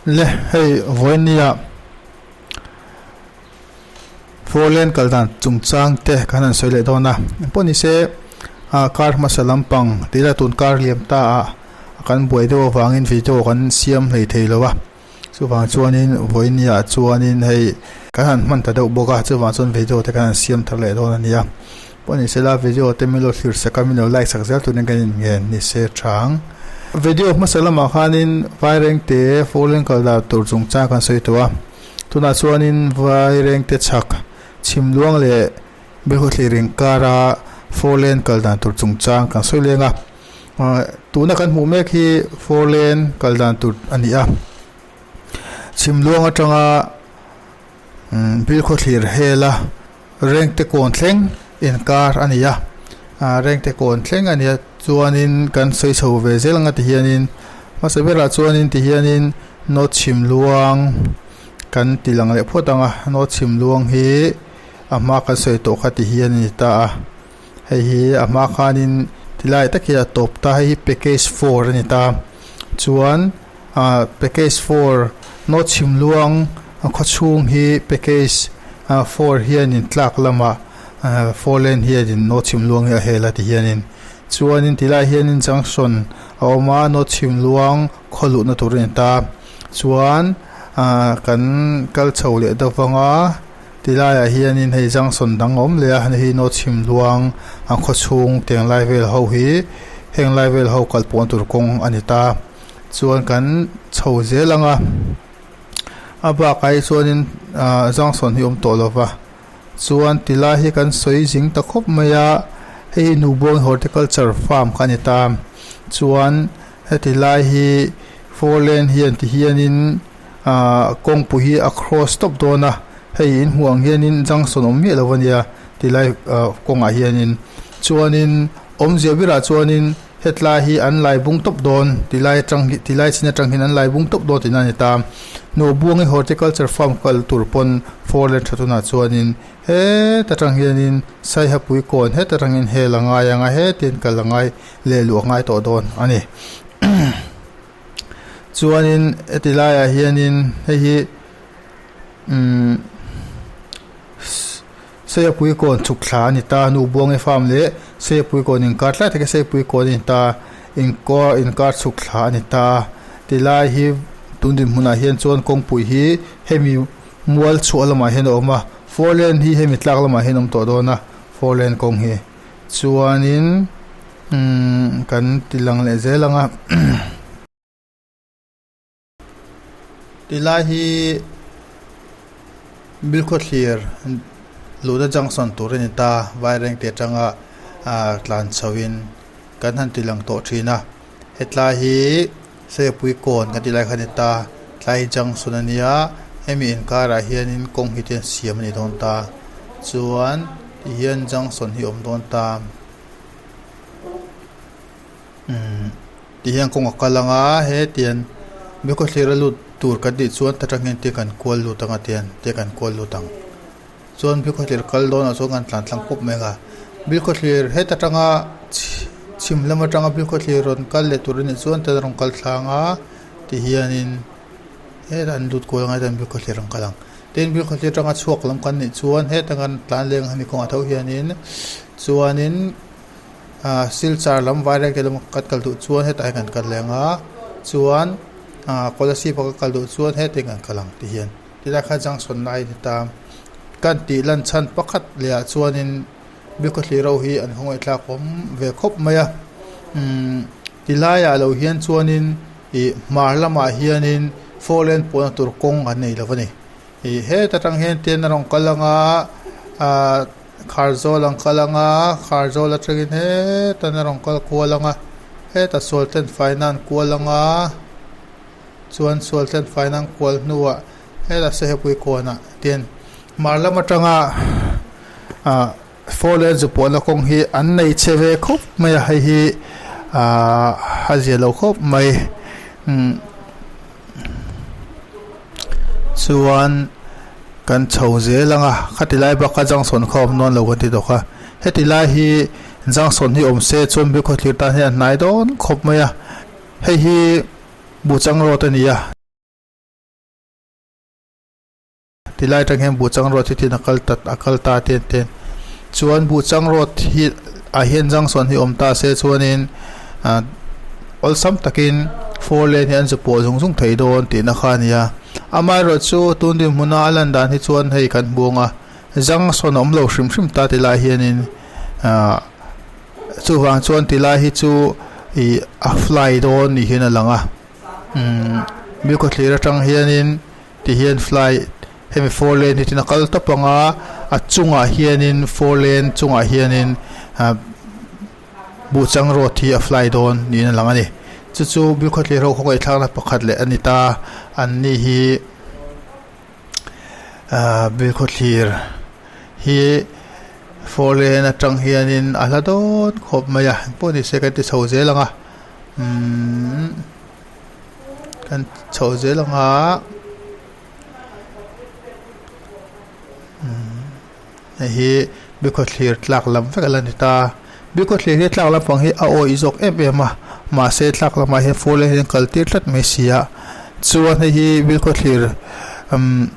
Le hei vawinia four lane kal dan chungchang te kan han sawi leh dawn a engpawh ni se ah car hmasa lampang tih lah tun kar liam ta ah kan buai deuh avangin video kan siam hlei thei lo a chuvang chuanin vawinia chuanin hei kan han hman ta deuh bawk a chuvang chuan video te kan han siam thar leh dawn a nia pawh ni sela video te min lo thlir sak a min lo like sak zel turin kan inngen ni se chang video hmasa lamah khanin vairengte four lane kal dan tur chungchang kan sawi tawh a. Tunah chuanin Vairengte chhak chhimluang leh Bilkhawthlir inkara four lane kal dan tur chungchang kan sawi leng a. Tuna kan hmuh mek hi four lane kal dan tur a ni a. Chhimluang atanga Bilkhawthlir hela Rengte kawn thleng inkar a ni a. Rengte kawn thleng a ni a chuanin kan sawi chho ve zel ang a ti hianin hmasa berah chuanin ti hianin Nawt chhim luang kan ti lang leh phawt ang a, nawt chhim luang hi a hma kan sawi tawh kha ti hian a ni ta a, hei hi a hma khanin tilai tak hi a tawp ta, hei hi package four a ni ta, chuan ah package four nawt chhim luang khawchhung hi package four hianin tlak lamah four lane hianin nawt chhim luang hi a hel a ti hianin chuanin tilai hianin junction a awm a nawt chhim luang. Khaw luhna tur a ni ta. Chuan ah kan kal chho leh deuh vang a tilaiah hianin hei junction dang a awm leh a hei hi North Chhimluang a khaw chhung tiang lai vel ho hi heng lai vel ho kal pawhna tur kawng a ni ta. Chuan kan chho zel ang a a bakah hi chuanin ah junction hi a awm tawh lo va chuan tilai hi kan sawi zing ta khawp mai a hei hi Nubuang horticulture farm kha a ni ta. Chuan. Heti lai hi four lane hian ti hianin ahh kawngpui hi a cross tawp dawn a hei in hmuh ang hianin junction awm miah lo a nia tilai ahh kawngah hianin chuanin awmzia berah chuanin hetlai hi an lai bung tawp dawn tilai atang hi tilai chin atang hian an lai bung tawp dawn tihna a ni ta Nubuangi horticulture farm kal tur pawn four lane tha tunah chuanin. Heta tang hianin Saihapui kawn heta tangin hel a ngai ang a, hetin kal a ngai leh luh a ngai tawh dawn a ni. Chuanin heti laiah hianin hei hi umm Saihapui kawn chhuk thla a ni ta, Nubuangi farm leh Saihapui kawn inkar tlai tak hi Saihapui kawn a ni ta, inkar inkar chhuk thla a ni ta. Tilai hi tun dinhmunah hian chuan kawngpui hi hemi. Mual chhuah lamah hian a awm a, four lane hi hemi tlak lamah hian a awm tawh dawn a, four lane kawng hi chuanin umm kan ti lang leh zel ang a tilai hi Bilkhawthlir luhna junction tur a ni ta Vairengte atanga ah tlan chho in kan han ti lang tawh thin a hetlai hi. Saipui kawn kan tih lai kha a ni ta tlai junction a nia hemi inkarah hianin kawng hi te an siam a ni dawn ta chuan tihian junction hi a awm dawn ta umm tihian kawng a kal ang a hetiang Bikhawthlir a lut tur kan tih chuan ta tang hian te kan kual lut ang a tian te kan kual lut ang chuan Bikhawthlir kal dawnah chuan kan tlan tlang pawp mai ang a Bikhawthlir heta tanga chhim lam atanga Bikhawthlir rawn kal leh tur a nih chuan tan a rawn kal thlang a tihianin hetah an lut kual ang a heta Bikhawthlir an kal ang tin Bikhawthlir atanga chhuak lam kan nih chuan heta kan tlan leng hemi kawngah tho hianin chuanin ah Silchar lam Vairengte lam kan kal duh chuan hetah hian kan kal leng a chuan ah Kolasib a kan kal duh chuan heti kan kal ang tihian. Tilai kha junction lai a ni ta. Kan tih lan chhan pakhat leh ah chuanin Bikhawthlir ho hi an khawngaih thlak awm ve khawp mai a. Umm tilaiah lo hian chuanin ih hmar lamah hianin four lane pawhna tur kawng an nei lo a ni. Ih heta tang hian tin a rawn kal ang a ah Kharzawl an kal ang a Kharzawl atangin hetan a rawn kal kual ang a hetah Sualten faina an kual ang a. Chuan sual tlen faina an kual hnuah hetah Sehepui kawnah tin hmar lam atanga ah four lane zu pawhna kawng hi an nei chhe ve khawp mai a hei hi ah a zia lo khawp mai umm chuan kan chho zel ang a khati lai bak kha junction kha awm dawn lo kan ti tawk a heti lai hi junction hi awm se chuan Bikhawthlir tan hian a hnai dawn khawp mai a hei hi. Buchang road a ni a. Tilai atang hian Buhchang road hi tin a kal ta a kal ta te te chuan Buhchang road hi ah hian junction hi awm ta se chuanin ah awlsam takin four lane hi an zu pawh zung zung thei dawn tihna kha a ni a amaherawhchu tun dinhmuna a lan dan hi chuan hei kan hmu ang a junction a awm lo hrim hrim ta tilai hianin ah chuvang chuan tilai hi chu ih a fly dawn ni hian a lang a umm bilkhawthlir atang hianin. Ti hian fly hemi four lane hi tin a kal tawp ang a a chungah hianin four lane chungah hianin ah buhchang road hi a fly dawn niin a lang a ni chu chu bilkhawthlir ho khawngaih thlakna pakhat leh a ni ta an ni hi ah bilkhawthlir hi four lane atang hianin a hla dawn khawp mai a engpawh ni se kan ti chho zel ang a umm. Kan chhoh zel ang a hei hi bikhawthlir tlak lam vek a la ni ta bikhawthlir hi tlak lampang hi a awih zawk em em a mahse tlak lamah hian four lane hian kal tir tlat mai si a chuan hei hi bikhawthlir umm.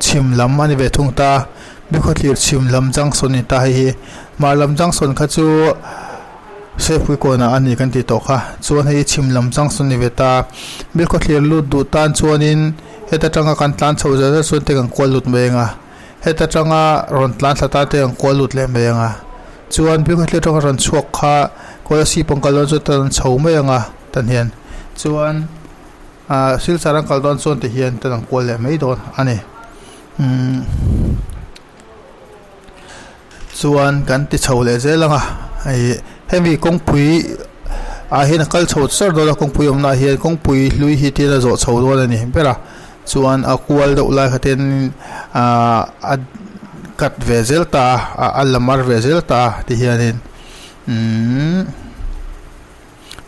Chhim lam a ni ve thung ta, Bikhawthlir chhim lam junction a ni ta hei hi. Hmar lam junction kha chu Seipui kawnah a ni kan tih tawh kha. Chuan hei hi chhim lam junction a ni ve ta. Bikhawthlir lut duh tan chuanin heta tanga kan tlan chho zat zat chuan te kan kual lut mai ang a, heta tanga rawn tlan thla tan te kan kual lut leh mai ang a. Chuan Bikhawthlir atanga rawn chhuak kha Kolasib ang kal dawn chuan tan an chho mai ang a tan hian. Chuan. Ahh silchar an kal dawn chuan ti hian tan an kual leh mai dawn a ni umm chuan kan ti chho leh zel ang a hei hemi kawngpui ah hian a kal chho char dawn a kawngpui awmna ah hian kawngpui hlui hi tin a zawh chho dawn a ni ber a chuan a kual deuh lai kha ten ahh a cut ve zel ta a a la mar ve zel ta ti hianin umm.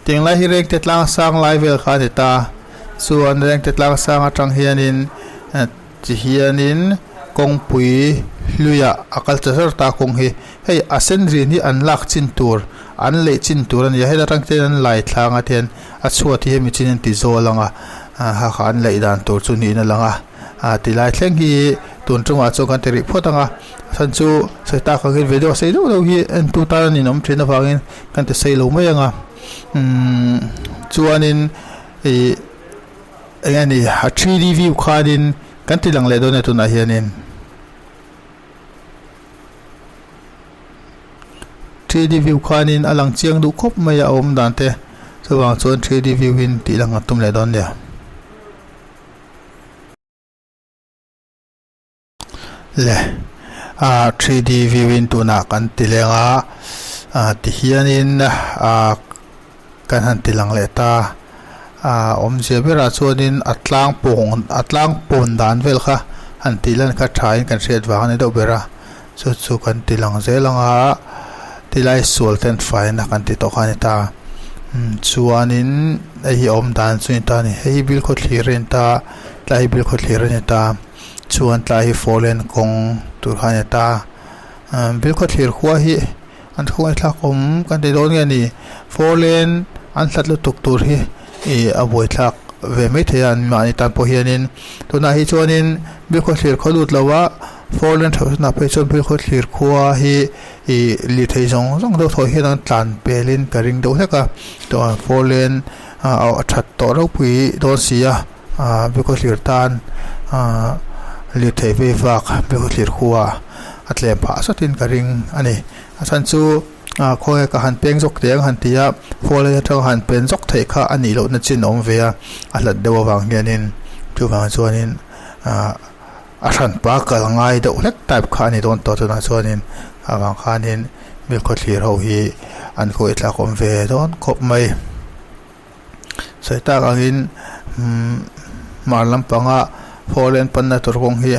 Tinglai hi Rengte tlang sang lai vel kha a ni ta. Chuan Rengte tlang sang atang hianin ti hianin kawngpui hluiah a kal ta zar ta kawng hi. Hei a sen rin hi an lak chin tur an leih chin tur a ni a heta tang te hian an lai thlang a tihian a chhuat hi hemi chin an ti zawl ang a ha kha an leih dan tur chu niin a lang a ah tilai thleng hi tun tungah chuan kan ti rih phawt ang a a chhan chu sawi tak angin video sei deuh deuh hi entu tan a ninawm thin avangin. Kan ti sei lo mai ang a umm chuanin ih eng nge ni a 3D view khanin kan ti lang leh dawn a tunah hianin 3D view khanin a lang chiang duh khawp mai a a awm dan te chuvang chuan 3D view in tih lang a tum leh dawn nia. Le ah 3D view in tunah kan ti leng a ah ti hianin ah kan han ti lang leh ta ah awmzia berah chuanin a tlang pawng a tlang pawn dan vel kha han tih lan kha tha in kan hriat vang a ni deuh ber a chu chu kan ti lang zel ang a tilai sual ten faina kan ti tawh kha a ni ta chuanin hei hi a awm dan chu a ni ta a ni hei hi bilkhawthlir a ni ta tlai hi bilkhawthlir a ni ta. Chuan tlai hi four lane kawng tur kha a ni ta Bilkhawthlir khua hi an khawngaih thlak awm kan ti dawn nge ni four lane an hlat lutuk tur hi ih a buaithlak ve maithei a an mahni tan pawh hianin tunah hi chuanin Bilkhawthlir khaw lut lo a four lane tha hunah phei chuan Bilkhawthlir khua hi ih lirthei zawng zawng deuh thaw hian an tlan pelin ka ring deuh hlek a four lane a that tawh ropui dawn si a. Ahh Bikhawthlir tan ahh lirthei vei vak Bikhawthlir khua a tlem phah satin ka ring a ni. A chhan chu ah khawnge ka han peng zawk teh ang han ti a, khawl atanga han pen zawk theih kha a nih lohna chin a awm ve a, a hlat deuh avang hianin chuvang chuanin ahh a hranpa kal ngai deuh hlek type kha a ni dawn tawh tunah chuanin avang khanin Bikhawthlir ho hi an khawi thlak awm ve dawn khawp mai. Sawi tak angin hmar lampanga four lane panna tur kawng hi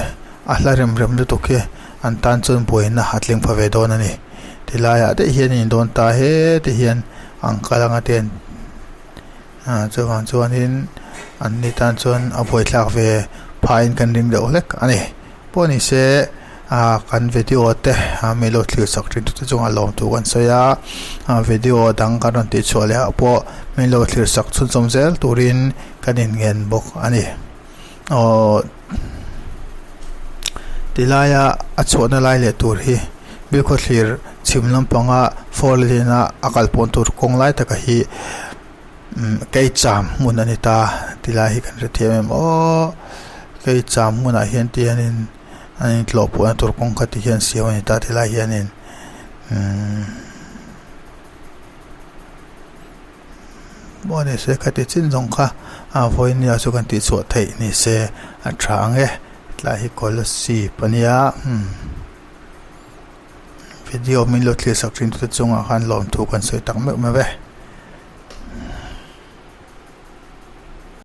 a hla rem rem lutuk hi an tan chuan buaina a tling pha ve dawn a ni tilaiah daih hian a in dawn ta heti hian an kal anga te ah chuvang chuanin an ni tan chuan a buaithlak ve phaiin kan ring deuh hlek a ni. Pawh ni se ah kan video te ah mi lo thlir chak thin te chungah lawm thu kan sawi a ah video dang kan rawn tih chhuah leh ah pawh min lo thlir chak chhunzawm zel turin kan inngen bawk a ni aww. Tilaia a chhuahna lai leh tur hi Bilkhawthlir chhim lampanga four lane a a kal pawn tur kawng lai taka hi umm keicham hmun a ni ta tilai hi kan hrethiam em aww keicham hmunah hian ti hianin an intlawh pawhna tur kawng kha ti hian siam a ni ta tilai hianin umm. Maw ni se khati chin zawng kha a vawinia chu kan tih chhuah theih ni se a tha ang e tlai hi kolasib a nia umm video min lo thlir sak thin tute chungah khan lawmthu kan sawi tak meuh meuh e.